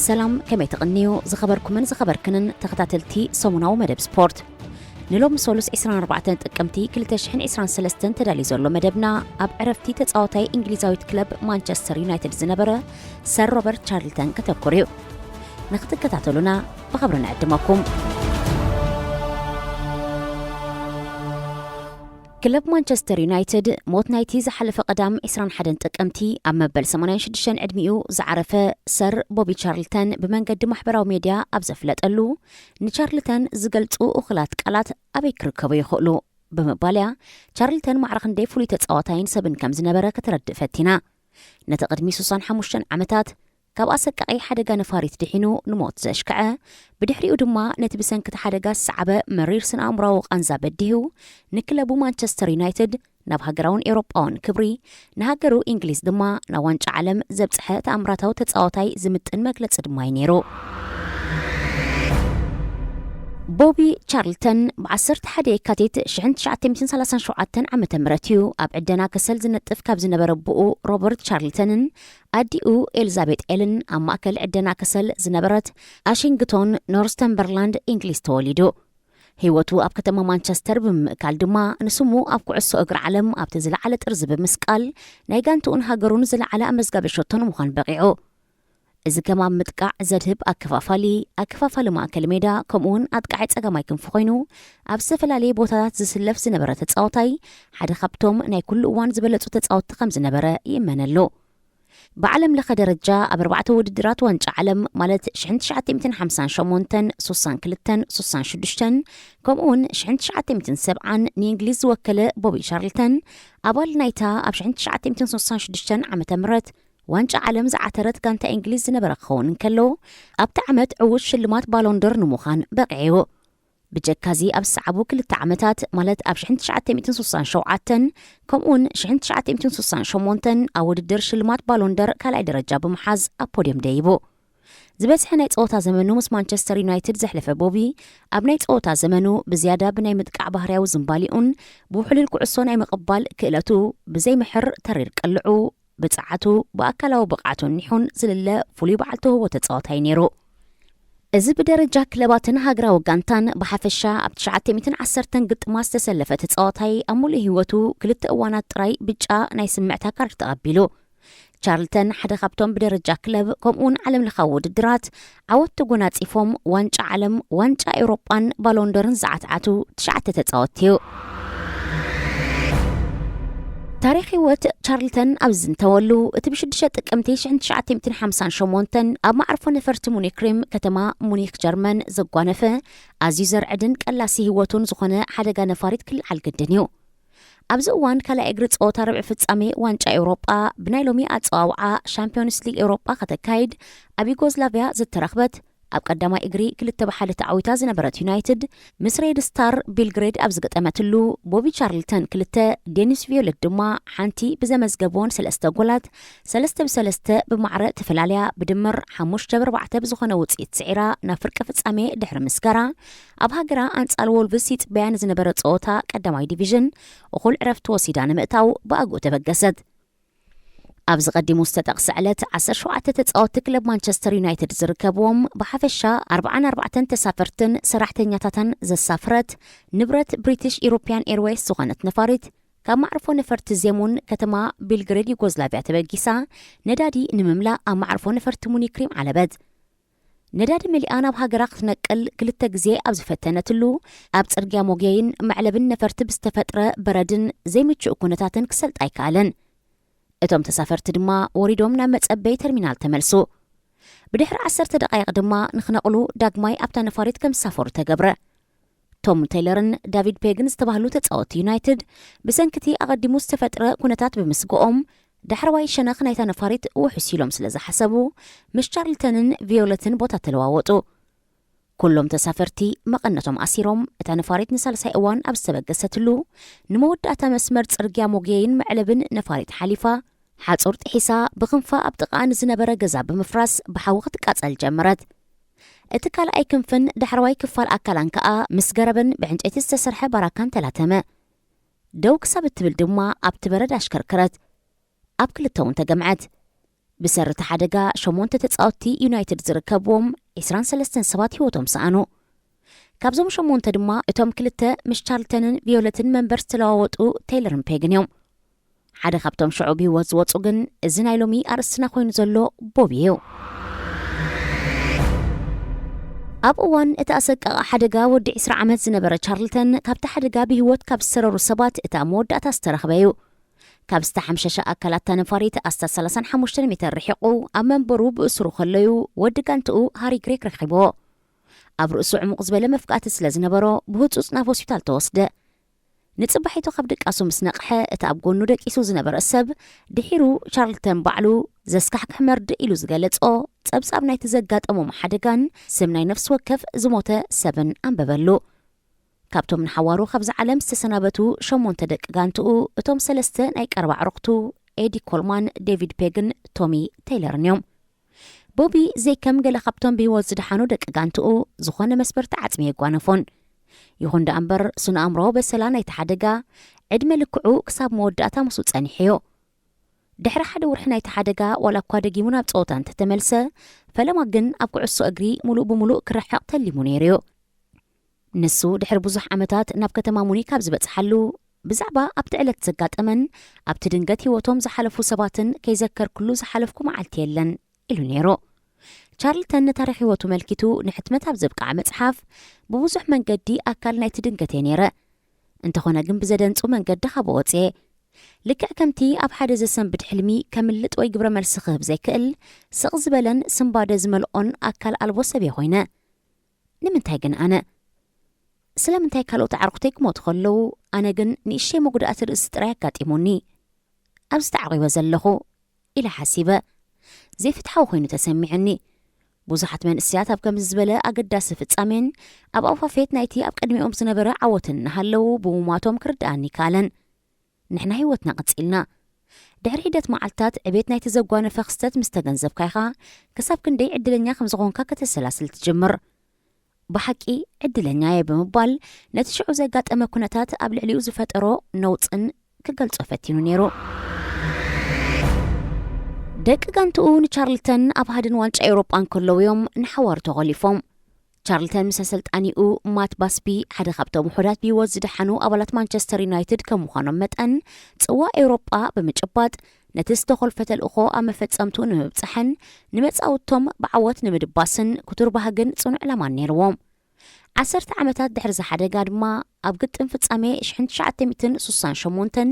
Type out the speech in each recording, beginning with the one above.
ሰላም፣ ከመይ ትቕንዩ ዝኸበርኩምን ዝኸበርክንን ተኸታተልቲ ሰሙናዊ መደብ ስፖርት? ንሎሚ ሰሉስ ዕስራን ኣርባዕተን ጥቅምቲ ክልተ ሽሕን ዕስራን ሰለስተን ተዳልዩ ዘሎ መደብና፣ ኣብ ዕረፍቲ ተጻዋታይ እንግሊዛዊት ክለብ ማንቸስተር ዩናይትድ ዝነበረ ሰር ሮበርት ቻርልተን ከተኩር እዩ። ንኽትከታተሉና ብኽብሪ ንዕድመኩም። ክለብ ማንቸስተር ዩናይትድ ሞት ናይቲ ዝሓለፈ ቀዳም ዕስራን ሓደን ጥቅምቲ ኣብ መበል ሰማንያን ሽዱሽተን ዕድሚኡ ዝዓረፈ ሰር ቦቢ ቻርልተን ብመንገዲ ማሕበራዊ ሜድያ ኣብ ዘፍለጠሉ፣ ንቻርልተን ዝገልጹ እኹላት ቃላት ኣበይ ክርከቡ ይኽእሉ ብምባል እያ ቻርልተን ማዕረ ክንደይ ፍሉይ ተጻዋታይን ሰብን ከም ዝነበረ ከተረድእ ፈቲና። ነቲ ቅድሚ ስሳን ሓሙሽተን ዓመታት ካብ ኣሰቃቒ ሓደጋ ነፋሪት ድሒኑ ንሞት ዘሽክዐ፣ ብድሕሪኡ ድማ ነቲ ብሰንኪ እቲ ሓደጋ ዝሰዓበ መሪር ስነ ኣእምሮኣዊ ቃንዛ በዲሁ፣ ንክለቡ ማንቸስተር ዩናይትድ ናብ ሃገራውን ኤውሮጳውን ክብሪ፣ ንሃገሩ እንግሊዝ ድማ ናብ ዋንጫ ዓለም ዘብጽሐ ተኣምራታዊ ተጻዋታይ ዝምጥን መግለጺ ድማ እዩ ነይሩ። ቦቢ ቻርልተን ብ ዓሰርተ ሓደ የካቲት ሽሕን ትሽዓተ ሚእትን ሰላሳን ሸውዓተን ዓመተ ምህረት እዩ ኣብ ዕደና ከሰል ዝነጥፍ ካብ ዝነበረ ኣቦኡ ሮበርት ቻርልተንን ኣዲኡ ኤልዛቤት ኤልን ኣብ ማእከል ዕደና ከሰል ዝነበረት ኣሽንግቶን ኖርስተምበርላንድ እንግሊዝ ተወሊዱ። ህይወቱ ኣብ ከተማ ማንቸስተር ብምምእካል ድማ ንስሙ ኣብ ኩዕሶ እግሪ ዓለም ኣብቲ ዝለዓለ ጥርዚ ብምስቃል ናይ ጋንትኡን ሃገሩን ዝለዓለ ኣመዝጋቢ ሸቶ ንምዃን በቒዑ። እዚ ከም ኣብ ምጥቃዕ ዘድህብ ኣከፋፋሊ፣ ኣከፋፋሊ ማእከል ሜዳ ከምኡውን ኣጥቃዒ ጸጋማይ ክንፊ ኮይኑ ኣብ ዝተፈላለየ ቦታታት ዝስለፍ ዝነበረ ተጻዋታይ ሓደ ካብቶም ናይ ኩሉ እዋን ዝበለጹ ተጻወትቲ ከም ዝነበረ ይእመነሉ። ብዓለም ለኸ ደረጃ ኣብ ኣርባዕተ ውድድራት ዋንጫ ዓለም ማለት ሽሕን ትሽዓተ ሚእትን ሓምሳን ሸሞንተን፣ ስሳን ክልተን፣ ስሳን ሽዱሽተን ከምኡውን ሽሕን ትሽዓተ ሚእትን ሰብዓን ንእንግሊዝ ዝወከለ ቦቢ ቻርልተን ኣባል ናይታ ኣብ ሽሕን ትሽዓተ ሚእትን ስሳን ሽዱሽተን ዓመተ ምህረት ዋንጫ ዓለም ዝዓተረት ጋንታ እንግሊዝ ዝነበረ ክኸውን እንከሎ ኣብቲ ዓመት ዕዉት ሽልማት ባሎንዶር ንምዃን በቒዑ። ብጀካዚ ኣብ ዝሰዓቡ ክልተ ዓመታት ማለት ኣብ ሽሕን ትሽዓተ ሚእትን ስሳን ሸውዓተን ከምኡውን ሽሕን ትሽዓተ ሚእትን ስሳን ሸሞንተን ኣብ ውድድር ሽልማት ባሎንደር ካልኣይ ደረጃ ብምሓዝ ኣብ ፖድዮም ደይቡ። ዝበዝሐ ናይ ጸወታ ዘመኑ ምስ ማንቸስተር ዩናይትድ ዘሕለፈ ቦቢ ኣብ ናይ ጸወታ ዘመኑ ብዝያዳ ብናይ ምጥቃዕ ባህርያዊ ዝንባሊኡን ብውሕሉል ኩዕሶ ናይ ምቕባል ክእለቱ ብዘይምሕር ተሪር ቅልዑ ብጽዓቱ ብኣካላዊ ብቕዓቱ ኒሑን ዝልለ ፍሉይ በዓል ተውህቦ ተጻዋታይ ነይሩ። እዚ ብደረጃ ክለባትን ሃገራዊ ጋንታን ብሓፈሻ ኣብ ትሽዓተ ሚእትን ዓሰርተን ግጥማት ዝተሰለፈ ተጻዋታይ ኣብ ሙሉእ ህይወቱ ክልተ እዋናት ጥራይ ብጫ ናይ ስምዕታ ካርድ ተቐቢሉ። ቻርልተን ሓደ ካብቶም ብደረጃ ክለብ ከምኡውን ዓለም ለኻዊ ውድድራት ዓወት ተጎናጺፎም ዋንጫ ዓለም፣ ዋንጫ ኤውሮጳን ባሎንዶርን ዝዓትዓቱ ትሽዓተ ተጻወትቲ እዩ። ታሪኽ ህይወት ቻርልተን ኣብ ዝዝንተወሉ እቲ ብሽዱሽተ ጥቅምቲ ሽሕን ትሽዓተ ሚእትን ሓምሳን ሸሞንተን ኣብ ማዕርፎ ነፈርቲ ሙኒክ ሪም ከተማ ሙኒክ ጀርመን ዘጓነፈ ኣዝዩ ዘርዕድን ቀላሲ ህይወቱን ዝኾነ ሓደጋ ነፋሪት ክልዓል ግድን እዩ። ኣብዚ እዋን ካልኣይ እግሪ ጸወታ ርብዒ ፍጻሜ ዋንጫ ኤውሮጳ ብናይ ሎሚ ኣጸዋውዓ ሻምፒዮንስ ሊግ ኤውሮጳ ከተካይድ ኣብ ዩጎዝላቭያ ዝተረኽበት ኣብ ቀዳማይ እግሪ ክልተ ብሓደ ተዓዊታ ዝነበረት ዩናይትድ ምስ ሬድ ስታር ቤልግሬድ ኣብ ዝገጠመትሉ ቦቢ ቻርልተን ክልተ ዴኒስ ቪዮለት ድማ ሓንቲ ብዘመዝገብዎን ሰለስተ ጎላት ሰለስተ ብሰለስተ ብማዕረ ተፈላልያ ብድምር ሓሙሽተ ብኣርባዕተ ብዝኾነ ውጽኢት ስዒራ ናብ ፍርቂ ፍጻሜ ድሕሪ ምስጋራ ኣብ ሃገራ ኣንጻር ወልቭስ ይጽበያ ንዝነበረ ጸወታ ቀዳማይ ዲቪዥን እኹል ዕረፍቲ ወሲዳ ንምእታው ብኣግኡ ተበገሰት። ኣብዚ ቀዲሙ ዝተጠቕሰ ዕለት ዓሰርተ ሸውዓተ ተጻወትቲ ክለብ ማንቸስተር ዩናይትድ ዝርከብዎም ብሓፈሻ ኣርባዓን ኣርባዕተን ተሳፈርትን ሰራሕተኛታትን ዘሳፍረት ንብረት ብሪቲሽ ኢሮፕያን ኤርዌይስ ዝኾነት ነፋሪት ካብ ማዕርፎ ነፈርቲ ዜሙን ከተማ ቤልግሬድ ዩጎዝላቪያ ተበጊሳ ነዳዲ ንምምላእ ኣብ ማዕርፎ ነፈርቲ ሙኒክ ሪም ዓለበት። ነዳዲ መሊኣ ናብ ሃገራ ክትነቅል ክልተ ግዜ ኣብ ዝፈተነትሉ ኣብ ጽርግያ ሞጌይን መዕለብን ነፈርቲ ብዝተፈጥረ በረድን ዘይምቹእ ኩነታትን ክሰልጥ ኣይከኣለን። እቶም ተሳፈርቲ ድማ ወሪዶም ናብ መጸበይ ተርሚናል ተመልሱ። ብድሕሪ ዓሰርተ ደቓይቕ ድማ ንኽነቕሉ ዳግማይ ኣብታ ነፋሪት ከም ዝሳፈሩ ተገብረ። ቶም ቴይለርን ዳቪድ ፔግን ዝተባህሉ ተጻወትቲ ዩናይትድ ብሰንኪ እቲ ኣቐዲሙ ዝተፈጥረ ኩነታት ብምስግኦም ዳሕረዋይ ሸነኽ ናይታ ነፋሪት ውሑስ ኢሎም ስለ ዝሓሰቡ ምስ ቻርልተንን ቪዮለትን ቦታ ተለዋወጡ። ኩሎም ተሳፈርቲ መቐነቶም ኣሲሮም እታ ነፋሪት ንሳልሳይ እዋን ኣብ ዝተበገሰትሉ ንመወዳእታ መስመር ጽርግያ ሞጌይን መዕለብን ነፋሪት ሓሊፋ ሓጹር ጥሒሳ ብኽንፋ ኣብ ጥቓኣ ንዝነበረ ገዛ ብምፍራስ ብሓዊ ክትቃጸል ጀመረት። እቲ ካልኣይ ክንፍን ዳሕረዋይ ክፋል ኣካላን ከኣ ምስ ገረብን ብዕንጨይቲ ዝተሰርሐ ባራካን ተላተመ። ደው ክሳብ እትብል ድማ ኣብቲ በረድ ኣሽከርከረት። ኣብ ክልተ እውን ተገምዐት። ብሰሪ እቲ ሓደጋ ሸሞንተ ተጻወትቲ ዩናይትድ ዝርከብዎም ዕስራን ሰለስተን ሰባት ህይወቶም ሰኣኑ። ካብዞም ሸሞንተ ድማ እቶም ክልተ ምስ ቻርልተንን ቪዮለትን መንበር ዝተለዋወጡ ቴይለርን ፔግን እዮም። ሓደ ካብቶም ሽዑ ብህይወት ዝወፁ ግን እዚ ናይ ሎሚ ኣርእስትና ኮይኑ ዘሎ ቦቢ እዩ። ኣብ እዋን እቲ ኣሰቃቂ ሓደጋ ወዲ ዕስራ ዓመት ዝነበረ ቻርልተን ካብቲ ሓደጋ ብህይወት ካብ ዝተረሩ ሰባት እቲ ኣብ መወዳእታ ዝተረኽበ እዩ። ካብ ዝተሓምሸሸ ኣካላት እታ ነፋሪት ኣስታት ሰላሳን ሓሙሽተን ሜተር ርሒቑ ኣብ መንበሩ ብእስሩ ከለዩ ወዲ ጋንትኡ ሃሪ ግሬግ ረኺብዎ። ኣብ ርእሱ ዕሙቕ ዝበለ መፍቃዕቲ ስለ ዝነበሮ ብህጹጽ ናብ ሆስፒታል ተወስደ። ንጽባሒቱ ካብ ድቃሱ ምስ ነቕሐ እቲ ኣብ ጎኑ ደቂሱ ዝነበረ ሰብ ድሒሩ ቻርልተን ባዕሉ ዘስካሕክሕ መርድእ ኢሉ ዝገለጾ ጸብጻብ ናይቲ ዘጋጠሞም ሓደጋን ስም ናይ ነፍሲ ወከፍ ዝሞተ ሰብን ኣንበበሉ። ካብቶም ንሓዋሩ ካብዚ ዓለም ዝተሰናበቱ ሸሞንተ ደቂ ጋንትኡ እቶም ሰለስተ ናይ ቀረባ ኣዕሩኽቱ ኤዲ ኮልማን፣ ዴቪድ ፔግን ቶሚ ቴይለርን እዮም። ቦቢ ዘይከም ገለ ካብቶም ብህይወት ዝደሓኑ ደቂ ጋንትኡ ዝኾነ መስበርቲ ዓጽሚ የጓነፎን። ይኹን ደኣ እምበር ስነ ኣእምሮዊ በሰላ ናይቲ ሓደጋ ዕድመ ልክዑ ክሳብ መወዳእታ ምስኡ ጸኒሑ እዩ። ድሕሪ ሓደ ወርሒ ናይቲ ሓደጋ ዋላ እኳ ደጊሙ ናብ ጸወታ እንተተመልሰ፣ ፈለማ ግን ኣብ ኩዕሶ እግሪ ሙሉእ ብሙሉእ ክርሕቕ ተሊሙ ነይሩ እዩ። ንሱ ድሕሪ ብዙሕ ዓመታት ናብ ከተማ ሙኒክ ኣብ ዝበጽሓሉ፣ ብዛዕባ ኣብቲ ዕለት ዘጋጠመን ኣብቲ ድንገት ህይወቶም ዝሓለፉ ሰባትን ከይዘከርኩሉ ዝሓለፍኩ መዓልቲ የለን ኢሉ ነይሩ። ቻርልተን ንታሪኽ ህይወቱ መልኪቱ ንሕትመት ኣብ ዘብቅዓ መጽሓፍ፣ ብብዙሕ መንገዲ ኣካል ናይቲ ድንገት እየ ነይረ፣ እንተኾነ ግን ብዘደንጹ መንገዲ ካብ ወጽየ። ልክዕ ከምቲ ኣብ ሓደ ዘሰንብድ ሕልሚ ከምልጥ ወይ ግብረ መልሲ ክህብ ዘይክእል፣ ስቕ ዝበለን ስንባደ ዝመልኦን ኣካል ኣልቦ ሰብ እየ ኮይነ። ንምንታይ ግን ኣነ? ስለምንታይ ካልኦት ኣዕሩኽተይ ክሞቱ ከለዉ ኣነ ግን ንእሽተይ መጉዳእቲ ርእሲ ጥራይ ኣጋጢሙኒ? ኣብዚ ተዓቒበ ዘለኹ ኢለ ሓሲበ። ዘይፍትሓዊ ኮይኑ ተሰሚዑኒ። ብዙሓት መንእሰያት ኣብ ከምዚ ዝበለ ኣገዳሲ ፍጻሜን ኣብ ኣውፋፌት ናይቲ ኣብ ቅድሚኦም ዝነበረ ዓወትን እናሃለዉ ብምሟቶም ክርድኣኒ ይከኣለን። ንሕና ህይወትና ቀጺልና። ድሕሪ ሒደት መዓልታት ዕቤት ናይቲ ዘጓነፈ ክስተት ምስ ተገንዘብካ ኢኻ ክሳብ ክንደይ ዕድለኛ ከም ዝኾንካ ከተሰላስል ትጅምር። ብሓቂ ዕድለኛ እየ ብምባል ነቲ ሽዑ ዘጋጠመ ኩነታት ኣብ ልዕሊኡ ዝፈጠሮ ነውጽን ክገልጾ ፈቲኑ ነይሩ። ደቂ ጋንትኡ ንቻርልተን ኣብ ሃድን ዋንጫ ኤውሮጳ እንከለዉ እዮም ንሓዋሩ ተኾሊፎም። ቻርልተን ምስ ኣሰልጣኒኡ ማት ባስቢ ሓደ ካብቶም ውሑዳት ብህይወት ዝደሓኑ ኣባላት ማንቸስተር ዩናይትድ ከም ምዃኖም መጠን፣ ጽዋእ ኤውሮጳ ብምጭባጥ ነቲ ዝተኾልፈ ተልእኾ ኣብ መፈጸምትኡ ንምብጻሕን ንመጻውቶም ብዓወት ንምድባስን ክቱር ባህግን ጽኑዕ ዕላማን ነይርዎም። ዓሰርተ ዓመታት ድሕሪ እዚ ሓደጋ ድማ ኣብ ግጥም ፍጻሜ ሽሕን ትሽዓተ ሚእትን ሱሳን ሸሞንተን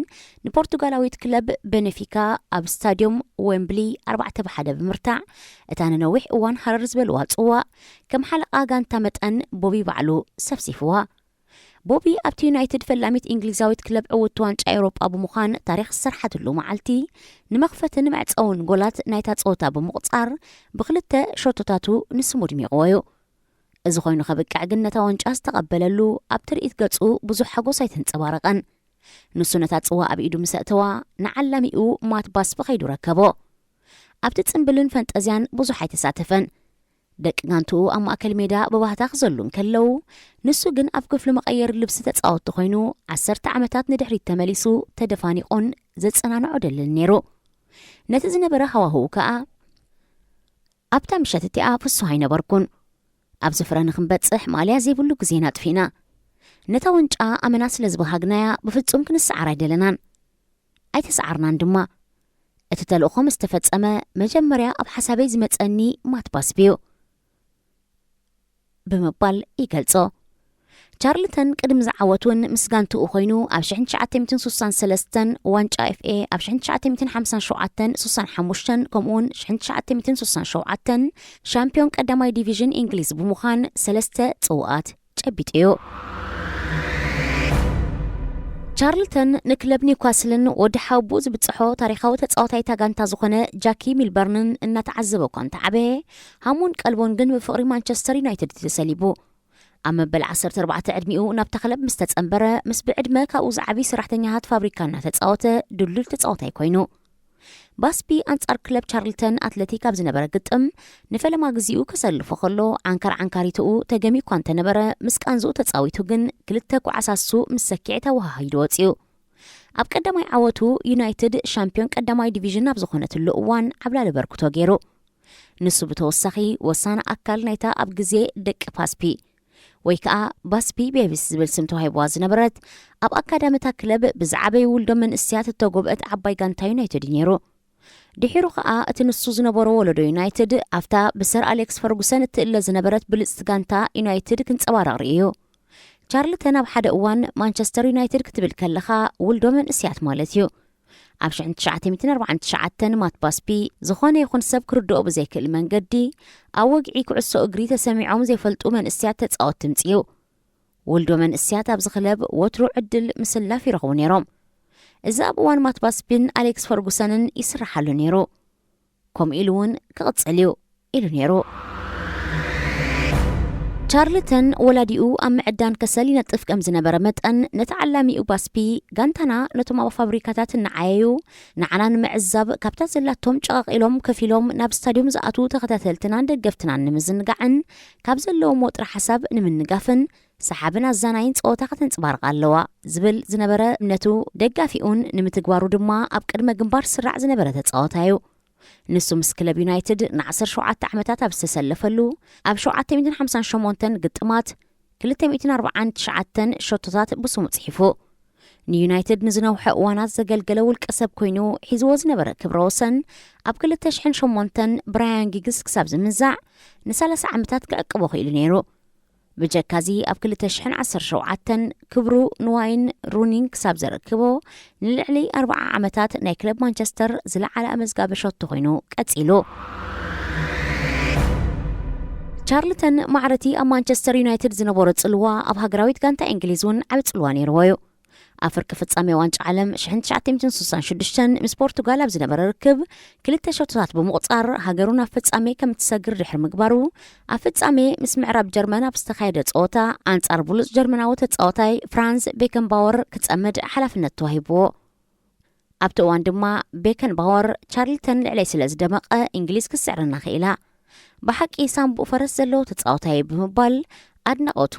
ንፖርቱጋላዊት ክለብ ቤኔፊካ ኣብ ስታድዮም ዌምብሊ ኣርባዕተ ብ ሓደ ብምርታዕ እታ ንነዊሕ እዋን ሃረር ዝበልዋ ጽዋእ ከም ሓለቓ ጋንታ መጠን ቦቢ ባዕሉ ሰፍሲፍዋ። ቦቢ ኣብቲ ዩናይትድ ፈላሚት እንግሊዛዊት ክለብ ዕውቲ ዋንጫ ኤውሮጳ ብምዃን ታሪኽ ዝሰርሓትሉ መዓልቲ ንመኽፈትን መዕጸውን ጎላት ናይታ ጸወታ ብምቑጻር ብክልተ ሸቶታቱ ንስሙ ድሚቕዎ እዩ። እዚ ኮይኑ ከብቅዕ ግን ነታ ዋንጫ ዝተቐበለሉ ኣብ ትርኢት ገጹ ብዙሕ ሓጎስ ኣይተንጸባረቐን። ንሱ ነታ ጽዋ ኣብ ኢዱ ምስ ኣእተዋ ንዓላሚኡ ማት ባስቢ ከይዱ ረከቦ። ኣብቲ ጽምብልን ፈንጠዝያን ብዙሕ ኣይተሳተፈን። ደቂ ጋንትኡ ኣብ ማእከል ሜዳ ብባህታ ክዘሉ እንከለዉ፣ ንሱ ግን ኣብ ክፍሊ መቐየሪ ልብሲ ተጻወቲ ኮይኑ ዓሰርተ ዓመታት ንድሕሪት ተመሊሱ ተደፋኒቑን ዘጸናንዖ ደልን ነይሩ። ነቲ ዝነበረ ሃዋህው ከኣ ኣብታ ምሸት እቲኣ ፍሱህ ኣይነበርኩን። ኣብዚ ፍረ ንኽንበጽሕ ማልያ ዘይብሉ ግዜና ኣጥፊእና። ነታ ዋንጫ ኣመና ስለ ዝበሃግናያ ብፍጹም ክንሰዓር ኣይደለናን። ኣይተሰዓርናን ድማ። እቲ ተልእኾ ምስ ተፈጸመ መጀመርያ ኣብ ሓሳበይ ዝመጸኒ ማት ባስቢ እዩ ብምባል ይገልጾ። ቻርልተን ቅድሚ ዝዓወት እውን ምስ ጋንትኡ ኮይኑ ኣብ ሽሕን ትሽዓተ ሚእትን ሱሳን ሰለስተን ዋንጫ ኤፍ ኤ ኣብ ሽሕን ትሽዓተ ሚእትን ሓምሳን ሸውዓተን ሱሳን ሓሙሽተን ከምኡውን ሽሕን ትሽዓተ ሚእትን ሱሳን ሸውዓተን ሻምፒዮን ቀዳማይ ዲቪዥን እንግሊዝ ብምዃን ሰለስተ ጽውኣት ጨቢጡ እዩ። ቻርልተን ንክለብ ኒውካስልን ወዲ ሓውቡኡ ዝብጽሖ ታሪኻዊ ተጻዋታይ እታ ጋንታ ዝኾነ ጃኪ ሚልበርንን እናተዓዘበ እኳ እንተዓበየ፣ ሃሙን ቀልቦን ግን ብፍቕሪ ማንቸስተር ዩናይትድ እዩ ተሰሊቡ። ኣብ መበል ዓሰርተ ኣርባዕተ ዕድሚኡ ናብታ ክለብ ምስ ተጸንበረ፣ ምስ ብዕድመ ካብኡ ዝዓብዩ ሰራሕተኛታት ፋብሪካ እናተጻወተ ድልዱል ተጻዋታይ ኮይኑ። ባስቢ ኣንጻር ክለብ ቻርልተን ኣትለቲክ ኣብ ዝነበረ ግጥም ንፈለማ ግዜኡ ከሰልፎ ከሎ ዓንካር ዓንካሪትኡ ተገሚ እኳ እንተነበረ ምስ ቃንዝኡ ተጻዊቱ ግን ክልተ ኳዓሳሱ ምስ ሰኪዐ ተወሃሂዱ ወጺኡ። ኣብ ቀዳማይ ዓወቱ ዩናይትድ ሻምፒዮን ቀዳማይ ዲቪዥን ኣብ ዝኾነትሉ እዋን ዓብላሊ በርክቶ ገይሩ። ንሱ ብተወሳኺ ወሳኒ ኣካል ናይታ ኣብ ግዜ ደቂ ፓስፒ ወይ ከኣ ባስፒ ቤቢስ ዝብል ስም ተዋሂብዋ ዝነበረት ኣብ ኣካዳሚታ ክለብ ብዝዓበዩ ውልዶ መንእስያት እተጎብአት ዓባይ ጋንታ ዩናይትድ እዩ ነይሩ። ድሒሩ ከኣ እቲ ንሱ ዝነበሮ ወለዶ ዩናይትድ ኣብታ ብሰር ኣሌክስ ፈርጉሰን እትእለ ዝነበረት ብልጽቲ ጋንታ ዩናይትድ ክንጸባረቕ ርእዩ። ቻርልተን ኣብ ሓደ እዋን ማንቸስተር ዩናይትድ ክትብል ከለኻ ውልዶ መንእስያት ማለት እዩ። ኣብ ሽሕን ትሽዓተ ሚእትን ኣርባዓን ትሽዓተን ማት ባስፒ ዝኾነ ይኹን ሰብ ክርድኦ ብዘይክእል መንገዲ ኣብ ወግዒ ኩዕሶ እግሪ ተሰሚዖም ዘይፈልጡ መንእስያት ተጻወት ትምጽኡ። ውልዶ መንእስያት ኣብዚ ክለብ ወትሩ ዕድል ምስላፍ ይረኽቡ ነይሮም። እዚ ኣብ እዋን ማት ባስፒን ኣሌክስ ፈርጉሰንን ይስራሓሉ ነይሩ። ከምኡ ኢሉ እውን ክቕጽል እዩ ኢሉ ነይሩ። ቻርልተን ወላዲኡ ኣብ ምዕዳን ከሰል ይነጥፍ ከም ዝነበረ መጠን ነቲ ዓላሚኡ ባስፒ ጋንታና ነቶም ኣብ ፋብሪካታት እናዓየዩ ንዓና ንምዕዛብ ካብታ ዘላቶም ጨቐቕ ኢሎም ከፊሎም ናብ ስታድዮም ዝኣትዉ ተኸታተልትናን ደገፍትናን ንምዝንጋዕን ካብ ዘለዎም ወጥሪ ሓሳብ ንምንጋፍን ሰሓብን ኣዛናይን ጸወታ ከተንጽባርቕ ኣለዋ ዝብል ዝነበረ እምነቱ ደጋፊኡን ንምትግባሩ ድማ ኣብ ቅድመ ግንባር ስራዕ ዝነበረ ተጻወታይ እዩ። ንሱ ምስ ክለብ ዩናይትድ ን ዓሰርተ ሸውዓተ ዓመታት ኣብ ዝተሰለፈሉ ኣብ ሸውዓተ ሚእትን ሓምሳን ሸሞንተን ግጥማት ክልተ ሚእትን ኣርባዓን ትሽዓተን ሸቶታት ብስሙ ጽሒፉ። ንዩናይትድ ንዝነውሐ እዋናት ዘገልገለ ውልቀ ሰብ ኮይኑ ሒዝዎ ዝነበረ ክብረ ወሰን ኣብ ክልተ ሽሕን ሸሞንተን ብራያን ጊግስ ክሳብ ዝምንዛዕ ንሰላሳ ዓመታት ክዕቅቦ ክኢሉ ነይሩ። ብጀካዚ ኣብ ክልተ ሽሕን ዓሰርተ ሸውዓተን ክብሩ ንዋይን ሩኒን ክሳብ ዘረክቦ ንልዕሊ ኣርብዓ ዓመታት ናይ ክለብ ማንቸስተር ዝለዓለ ኣመዝጋቢ ሸቶ ኮይኑ ቀጺሉ። ቻርልተን ማዕረቲ ኣብ ማንቸስተር ዩናይትድ ዝነበሮ ጽልዋ ኣብ ሃገራዊት ጋንታ እንግሊዝ እውን ዓቢ ጽልዋ ነይርዎ እዩ። ኣብ ፍርቂ ፍጻሜ ዋንጫ ዓለም ሽሕን ትሽዓተ ሚእትን ስሳን ሽዱሽተን ምስ ፖርቱጋል ኣብ ዝነበረ ርክብ ክልተ ሸቶታት ብምቑጻር ሃገሩ ናብ ፍጻሜ ከም እትሰግር ድሕሪ ምግባሩ ኣብ ፍጻሜ ምስ ምዕራብ ጀርመን ኣብ ዝተኻየደ ጸወታ ኣንጻር ብሉጽ ጀርመናዊ ተጻወታይ ፍራንዝ ቤከንባወር ክጸምድ ሓላፍነት ተዋሂብዎ። ኣብቲ እዋን ድማ ቤከንባወር ቻርልተን ልዕለይ ስለ ዝደመቐ እንግሊዝ ክትስዕረና ክኢላ። ብሓቂ ሳምቡእ ፈረስ ዘለዎ ተጻወታይ ብምባል ኣድናቖቱ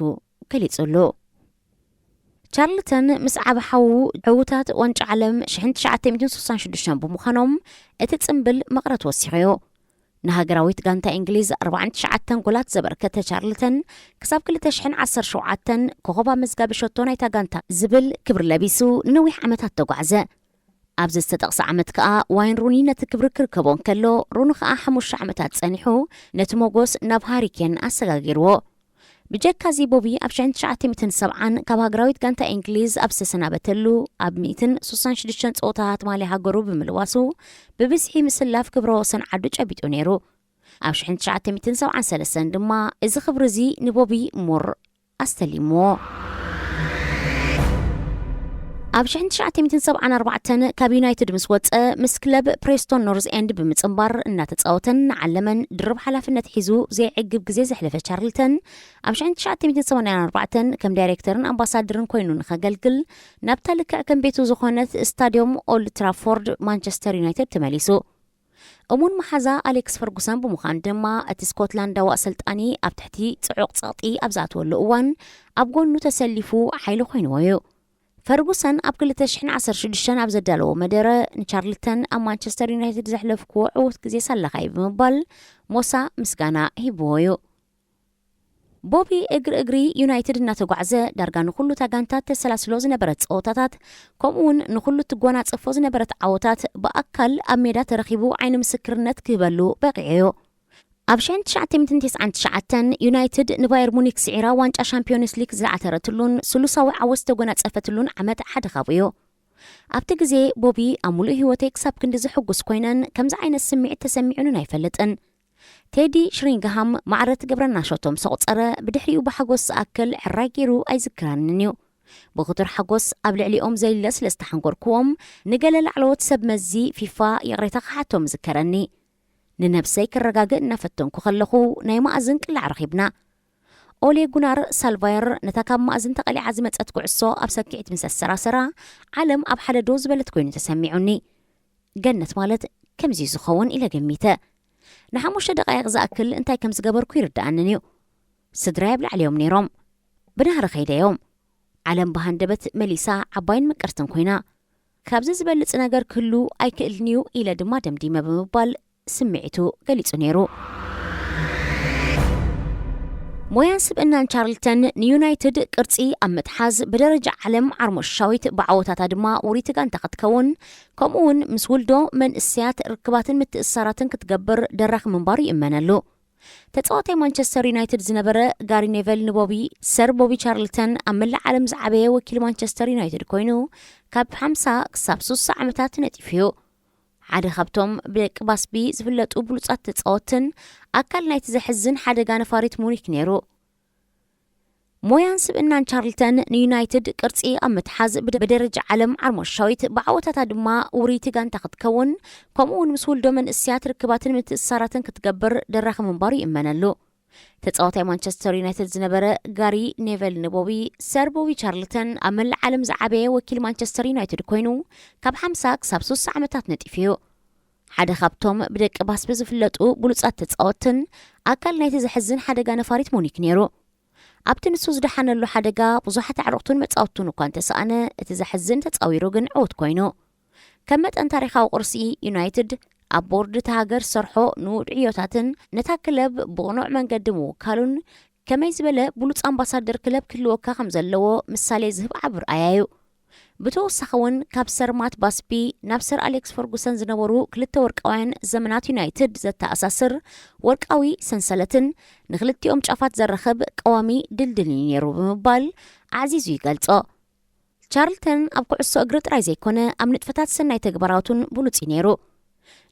ገሊጹሉ። ቻርልተን ምስ ዓቢ ሓዉ ዕዉታት ዋንጫ ዓለም ሽሕን ትሽዓተ ሚእትን ስሳን ሽዱሽተን ብምዃኖም እቲ ጽምብል መቕረት ወሲኹ እዩ። ንሃገራዊት ጋንታ እንግሊዝ ኣርባዓን ትሽዓተን ጎላት ዘበርከተ ቻርልተን ክሳብ ክልተ ሽሕን ዓሰርተ ሸውዓተን ኮኸብ ኣመዝጋቢ ሸቶ ናይታ ጋንታ ዝብል ክብሪ ለቢሱ ንነዊሕ ዓመታት ተጓዕዘ። ኣብዚ ዝተጠቕሰ ዓመት ከኣ ዋይን ሩኒ ነቲ ክብሪ ክርከቦ እንከሎ ሩኒ ከኣ ሓሙሽተ ዓመታት ጸኒሑ ነቲ ሞጎስ ናብ ሃሪኬን ኣሰጋጊርዎ። ብጀካዚ ቦቢ ኣብ ሽሕን ትሽዓተ ሚእትን ሰብዓን ካብ ሃገራዊት ጋንታ እንግሊዝ ኣብ ዝተሰናበተሉ ኣብ ሚእትን ስሳን ሽዱሽተን ጸወታታት ማልያ ሃገሩ ብምልዋሱ ብብዝሒ ምስላፍ ክብረ ወሰን ዓዱ ጨቢጡ ነይሩ። ኣብ ሽሕን ትሽዓተ ሚእትን ሰብዓን ሰለስተን ድማ እዚ ክብሪ እዚ ንቦቢ ሙር ኣስተሊምዎ። ኣብ ሽሕን ትሽዓተ ሚእትን ሰብዓን ኣርባዕተን ካብ ዩናይትድ ምስ ወጸ ምስ ክለብ ፕሬስቶን ኖርዝ ኤንድ ብምጽንባር እናተጻወተን እናዓለመን ድርብ ሓላፍነት ሒዙ ዘይዕግብ ግዜ ዘሕለፈ ቻርልተን ኣብ ሽሕን ትሽዓተ ሚእትን ሰማንያን ኣርባዕተን ከም ዳይሬክተርን ኣምባሳደርን ኮይኑ ንኸገልግል ናብታ ልክዕ ከም ቤቱ ዝኾነት ስታድዮም ኦልድ ትራፎርድ ማንቸስተር ዩናይትድ ተመሊሱ። እሙን መሓዛ ኣሌክስ ፈርጉሰን ብምዃን ድማ እቲ ስኮትላንዳዊ ኣሰልጣኒ ኣብ ትሕቲ ጽዑቕ ጸቕጢ ኣብ ዝኣተወሉ እዋን ኣብ ጎኑ ተሰሊፉ ሓይሊ ኮይንዎ እዩ። ፈርጉሰን ኣብ ክልተ ሽሕን ዓሰርተ ሽዱሽተን ኣብ ዘዳለዎ መደረ ንቻርልተን ኣብ ማንቸስተር ዩናይትድ ዘሕለፍክዎ ዕዉት ግዜ ሳላኻ እዩ ብምባል ሞሳ ምስጋና ሂብዎ እዩ። ቦቢ እግሪ እግሪ ዩናይትድ እናተጓዕዘ ዳርጋ ንኹሉ እታ ጋንታ ተሰላስሎ ዝነበረት ጸወታታት ከምኡ እውን ንኹሉ ትጎናጸፎ ዝነበረት ዓወታት ብኣካል ኣብ ሜዳ ተረኺቡ ዓይኒ ምስክርነት ክህበሉ በቒዑ እዩ። ኣብ ሽሕን ትሽዓተ ሚእትን ተስዓን ትሽዓተን ዩናይትድ ንባየር ሙኒክ ስዒራ ዋንጫ ሻምፒዮንስ ሊግ ዝዓተረትሉን ስሉሳዊ ዓወት ዝተጎናጸፈትሉን ዓመት ሓደ ካብኡ እዩ። ኣብቲ ግዜ ቦቢ ኣብ ሙሉእ ህይወተይ ክሳብ ክንዲ ዝሕጉስ ኮይነን ከምዚ ዓይነት ስምዒት ተሰሚዑንን ኣይፈልጥን። ቴዲ ሽሪንግሃም ማዕረ ትገብረና ሸቶ ምስ ኣቑጸረ ብድሕሪኡ ብሓጎስ ዝኣክል ሕራይ ገይሩ ኣይዝክራንን እዩ። ብኽቱር ሓጎስ ኣብ ልዕሊኦም ዘሊለ ስለ ዝተሓንጎርክዎም ንገለ ላዕለዎት ሰብ መዚ ፊፋ ይቕሬታ ክሓቶም ዝከረኒ። ንነብሰይ ክረጋግእ እናፈተንኩ ከለኹ ናይ ማእዝን ቅላዕ ረኺብና። ኦሌ ጉናር ሳልቫየር ነታ ካብ ማእዝን ተቐሊዓ ዝመጸት ኩዕሶ ኣብ ሰኪዕት ምስ ኣሰራሰራ ዓለም ኣብ ሓደ ደው ዝበለት ኮይኑ ተሰሚዑኒ። ገነት ማለት ከምዚ እዩ ዝኸውን ኢለ ገሚተ። ንሓሙሽተ ደቃይቕ ዝኣክል እንታይ ከም ዝገበርኩ ይርድኣንን እዩ። ስድራይ ኣብ ላዕሊ እዮም ነይሮም። ብናህሪ ከይደ እዮም። ዓለም ብሃንደበት መሊሳ ዓባይን ምቅርትን ኮይና። ካብዚ ዝበልጽ ነገር ክህሉ ኣይክእልን እዩ ኢለ ድማ ደምዲመ ብምባል ስምዒቱ ገሊጹ ነይሩ። ሞያን ስብእናን ቻርልተን ንዩናይትድ ቅርጺ ኣብ ምትሓዝ ብደረጃ ዓለም ዓርሞሻዊት፣ ብዓወታታ ድማ ውሪቲ ጋንታ ክትከውን፣ ከምኡ እውን ምስ ውልዶ መንእሰያት ርክባትን ምትእስሳራትን ክትገብር ደራኺ ምንባሩ ይእመነሉ። ተጻዋታይ ማንቸስተር ዩናይትድ ዝነበረ ጋሪ ኔቨል ንቦቢ፣ ሰር ቦቢ ቻርልተን ኣብ መላእ ዓለም ዝዓበየ ወኪል ማንቸስተር ዩናይትድ ኮይኑ፣ ካብ ሓምሳ ክሳብ ስሳ ዓመታት ነጢፉ እዩ። ሓደ ካብቶም ብደቂ ባስቢ ዝፍለጡ ብሉጻት ተጻወትን ኣካል ናይቲ ዘሕዝን ሓደጋ ነፋሪት ሙኒክ ነይሩ። ሞያን ስብእናን ቻርልተን ንዩናይትድ ቅርጺ ኣብ ምትሓዝ ብደ-፣ ብደረጃ ዓለም ዓርሞሻዊት፣ ብዓወታታ ድማ ውሪይቲ ጋንታ ክትከውን፣ ከምኡ እውን ምስ ውልዶ መንእሰያት ርክባትን ምትእስሳራትን ክትገብር ደራኺ ምንባሩ ይእመነሉ። ተጻዋታይ ማንቸስተር ዩናይትድ ዝነበረ ጋሪ ኔቨል ንቦቢ፣ ሰር ቦቢ ቻርልተን ኣብ መላእ ዓለም ዝዓበየ ወኪል ማንቸስተር ዩናይትድ ኮይኑ፣ ካብ ሓምሳ ክሳብ ስሳ ዓመታት ነጢፉ እዩ። ሓደ ካብቶም ብደቂ ባስቢ ዝፍለጡ ብሉጻት ተጻወትን ኣካል ናይቲ ዘሕዝን ሓደጋ ነፋሪት ሙኒክ ነይሩ። ኣብቲ ንሱ ዝደሓነሉ ሓደጋ ብዙሓት ኣዕሩኽቱን መጻወቱን እኳ እንተሰኣነ፣ እቲ ዘሕዝን ተጻዊሩ ግን ዕዉት ኮይኑ። ከም መጠን ታሪኻዊ ቅርሲ፣ ዩናይትድ ኣብ ቦርድ እታ ሃገር ዝሰርሖ ንውድ ዕዮታትን ነታ ክለብ ብቕኑዕ መንገዲ ምውካሉን ከመይ ዝበለ ብሉጽ ኣምባሳደር ክለብ ክህልወካ ከም ዘለዎ ምሳሌ ዝህብ ዓቢ ርኣያ እዩ። ብተወሳኺ እውን ካብ ሰር ማት ባስቢ ናብ ሰር ኣሌክስ ፈርጉሰን ዝነበሩ ክልተ ወርቃውያን ዘመናት ዩናይትድ ዘተኣሳስር ወርቃዊ ሰንሰለትን ንክልቲኦም ጫፋት ዘራኽብ ቀዋሚ ድልድል እዩ ነይሩ ብምባል ኣዕዚዙ ይገልጾ። ቻርልተን ኣብ ኩዕሶ እግሪ ጥራይ ዘይኮነ፣ ኣብ ንጥፈታት ሰናይ ተግባራቱን ብሉጽ እዩ ነይሩ።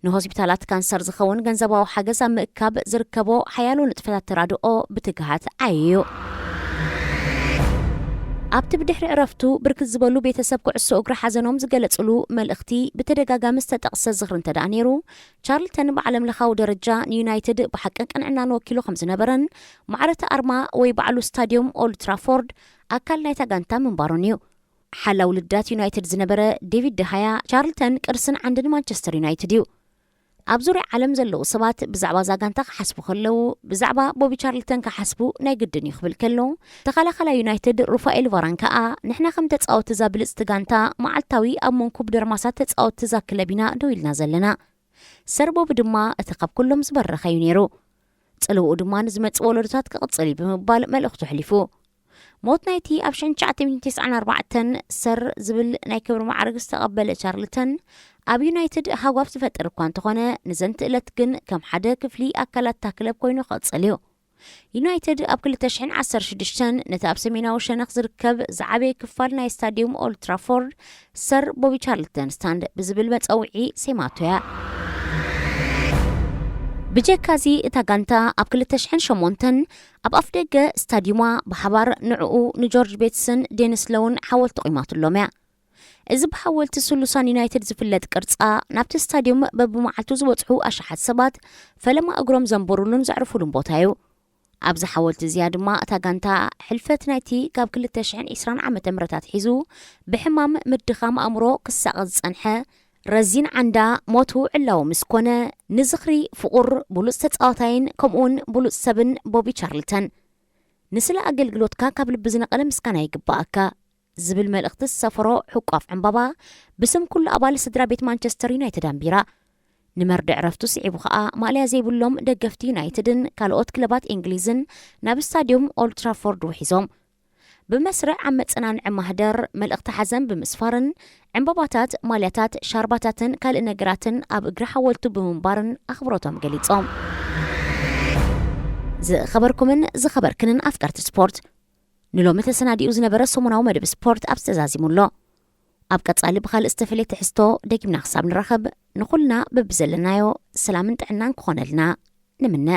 ንሆስፒታላት ካንሰር ዝኸውን ገንዘባዊ ሓገዝ ኣብ ምእካብ ዝርከቦ ሓያሎ ንጥፈታት ተራድኦ ብትግሃት ዓይዩ። ኣብቲ ብድሕሪ ዕረፍቱ ብርክት ዝበሉ ቤተሰብ ኩዕሶ እግሪ ሓዘኖም ዝገለጽሉ መልእኽቲ ብተደጋጋሚ ዝተጠቕሰ ዝኽሪ እንተ ደኣ ነይሩ፣ ቻርልተን ብዓለም ለኻዊ ደረጃ ንዩናይትድ ብሓቅን ቅንዕናን ወኪሉ ከም ዝነበረን፣ ማዕረቲ ኣርማ ወይ ባዕሉ ስታድዮም ኦልድ ትራፎርድ ኣካል ናይታ ጋንታ ምንባሩን እዩ። ሓላው ልዳት ዩናይትድ ዝነበረ ዴቪድ ደሃያ፣ ቻርልተን ቅርስን ዓንድን ማንቸስተር ዩናይትድ እዩ። ኣብ ዙርያ ዓለም ዘለዉ ሰባት ብዛዕባ እዛ ጋንታ ክሓስቡ ከለዉ፣ ብዛዕባ ቦቢ ቻርልተን ክሓስቡ ናይ ግድን እዩ ክብል ከሎ፣ ተኸላኸላይ ዩናይትድ ሩፋኤል ቫራን ከኣ፣ ንሕና ከም ተጻወቲ እዛ ብልጽቲ ጋንታ፣ መዓልታዊ ኣብ መንኩብ ደርማሳት ተጻወቲ እዛ ክለብ ኢና ደው ኢልና ዘለና። ሰር ቦቢ ድማ እቲ ካብ ኩሎም ዝበረኸ እዩ ነይሩ። ጽልውኡ ድማ ንዝመጽእ ወለዶታት ክቕጽል እዩ ብምባል መልእኽቱ ኣሕሊፉ። ሞት ናይቲ ኣብ ሽሕን ትሽዓተ ሚእትን ተስዓን ኣርባዕተን ሰር ዝብል ናይ ክብሪ ማዕርግ ዝተቐበለ ቻርልተን ኣብ ዩናይትድ ሃጓፍ ዝፈጥር እኳ እንተኾነ፣ ንዘንቲ ዕለት ግን ከም ሓደ ክፍሊ ኣካላት እታ ክለብ ኮይኑ ክቕጽል እዩ። ዩናይትድ ኣብ ክልተ ሽሕን ዓሰርተ ሽዱሽተን ነቲ ኣብ ሰሜናዊ ሸነኽ ዝርከብ ዝዓበየ ክፋል ናይ ስታድዩም ኦልድ ትራፎርድ ሰር ቦቢ ቻርልተን ስታንድ ብዝብል መጸውዒ ሰይማቶ እያ። ብጀካዚ እታ ጋንታ ኣብ ክልተ ሽሕን ሸሞንተን ኣብ ኣፍደገ ስታድዩማ ብሓባር ንዕኡ፣ ንጆርጅ ቤትስን ዴኒስ ሎውን ሓወልቲ ቆይማትሎም እያ። እዚ ብሓወልቲ ስሉሳን ዩናይትድ ዝፍለጥ ቅርጻ፣ ናብቲ ስታድዩም በብመዓልቱ ዝበጽሑ ኣሽሓት ሰባት ፈለማ እግሮም ዘንብሩሉን ዘዕርፉሉን ቦታ እዩ። ኣብዚ ሓወልቲ እዚኣ ድማ እታ ጋንታ ሕልፈት ናይቲ ካብ ክልተ ሽሕን ዕስራን ዓመተ ምህረት ኣትሒዙ ብሕማም ምድኻም ኣእምሮ ክሳቐ ዝጸንሐ ረዚን ዓንዳ ሞቱ ዕላዊ ምስ ኮነ፣ ንዝኽሪ ፍቑር ብሉጽ ተጻዋታይን ከምኡውን ብሉጽ ሰብን ቦቢ ቻርልተን፣ "ንስለ ኣገልግሎትካ ካብ ልቢ ዝነቐለ ምስጋና ይግባኣካ" ዝብል መልእኽቲ ዝሰፈሮ ሕቋፍ ዕምባባ ብስም ኩሉ ኣባል ስድራ ቤት ማንቸስተር ዩናይትድ ኣንቢራ። ንመርድእ ዕረፍቱ ስዒቡ ኸኣ ማልያ ዘይብሎም ደገፍቲ ዩናይትድን ካልኦት ክለባት እንግሊዝን ናብ ስታድዩም ኦልድ ትራፎርድ ውሒዞም። ብመስርዕ ኣብ መጸናንዒ ማህደር መልእኽቲ ሓዘን ብምስፋርን ዕምባባታት፣ ማልያታት፣ ሻርባታትን ካልእ ነገራትን ኣብ እግሪ ሓወልቱ ብምንባርን ኣኽብሮቶም ገሊጾም። ዝኸበርኩምን ዝኸበርክንን ኣፍቀርቲ ስፖርት፣ ንሎሚ ተሰናዲኡ ዝነበረ ሰሙናዊ መደብ ስፖርት ኣብዚ ተዛዚሙ ኣሎ። ኣብ ቀጻሊ ብኻልእ ዝተፈልየ ትሕዝቶ ደጊምና ክሳብ ንራኸብ፣ ንኹልና በብዘለናዮ ሰላምን ጥዕናን ክኾነልና ንምነ።